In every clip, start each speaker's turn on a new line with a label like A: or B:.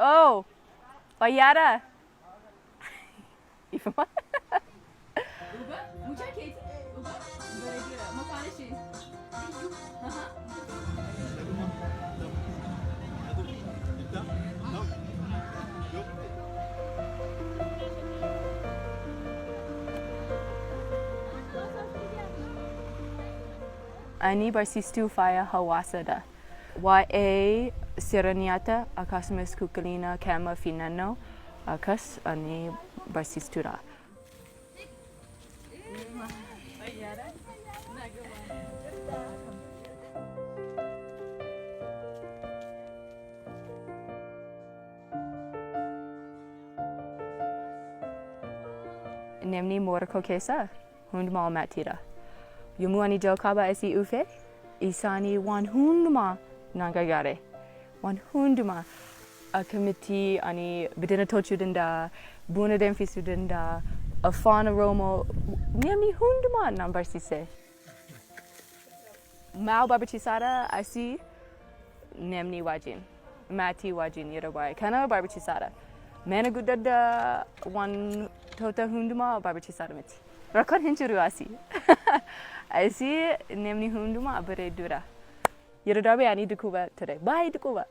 A: Oh! Fayyaadha? Ifama.
B: Dhugaa mucaa keeti dhugaa bareedeera maqaan ishee Iyyuu.
A: Ani barsiistuu fayyaa hawaasaadha. Waa'ee seera nyaataa akkasumas qulqullina qaamaa fi naannoo akkas ani barsiistuudha. Namni moora koo keessa hundumaa maatiidha. Yommuu ani jalqaba asii dhufe, isaanii waan hundumaa nan gargaare. Waan hundumaa. Akkamitti ani biddeen tolchuu danda'a, buna danfisuu danda'a, Afaan Oromoo, namni hundumaa nan barsiise. Maal barbaachisaadha asii? Namni wajjin, maatii wajjin yeroo baay'ee kana barbaachisaadha. Mana guddaa wantoota hundumaa barbaachisaadha miti. Rakkoon hin jiru asii. Asii namni hundumaa bareeduudha. Yeroo darbe ani dhukkuba ture. Baay'ee dhukkuba.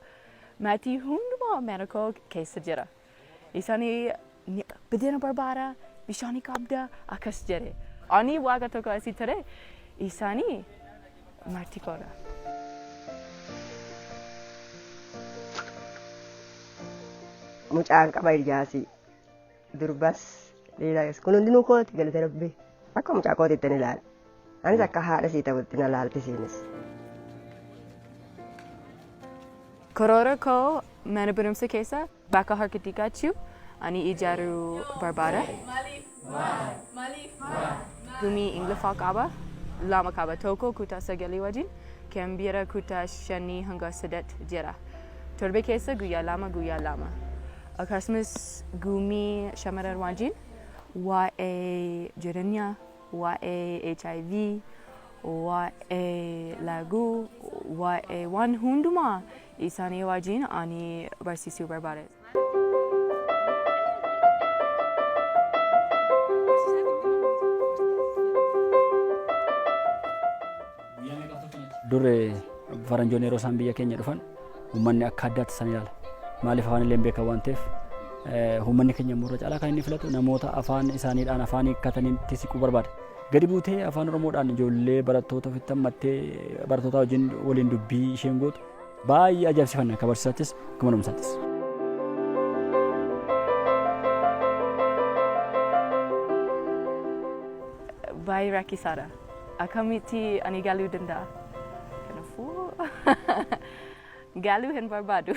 A: Maatii hundumaa mana koo keessa jira. Isaanii biddeen barbaada, bishaan qabda akkas jedhe. Ani waaqa tokko asii ture. Isaanii maatii koodha.
C: Mucaan qaba Iliyaasii. Durbas dhiiras kun hundinuu kooti, galata Rabbii. Akka mucaa kootiitti ni ilaala. Anis akka haadha sii ta'utti na laalti isiinis.
A: Karoora koo mana barumsa keessa bakka harka dhiqachuu ani ijaaruu barbaada. Gumii Ingiliffaa qaba. Lama qaba. Tokko kutaa sagalii wajjin, kan bira kutaa 5 hanga 8 jira. Torbe keessa guyyaa lama guyyaa lama. Akkasumas gumii shamarran wajjin waa'ee jireenyaa, waa'ee HIV, waa'ee laguu, waa'ee waan hundumaa isaanii wajjin ani barsiisuu barbaada.
D: Dur faranjoonni yeroo isaan biyya keenya dhufan uummanni akka addaatti isaan ilaala. Maaliif? Afaan illee hin beekan waan ta'eef, uummanni keenya immoo irra caalaa kan inni filatu namoota afaan isaaniidhaan afaan hiikkatanitti siquu barbaada. Gadi buutee Afaan Oromoodhaan ijoollee barattoota ofitti hammattee barattoota wajjin waliin dubbii isheen gootu baay'ee ajaa'ibsiifanna, akka barsiisaattis akka barumsaattis.
A: Baay'ee rakkisaadha. Akkamitti ani galuu danda'a? Kanaafuu galuu hin barbaadu.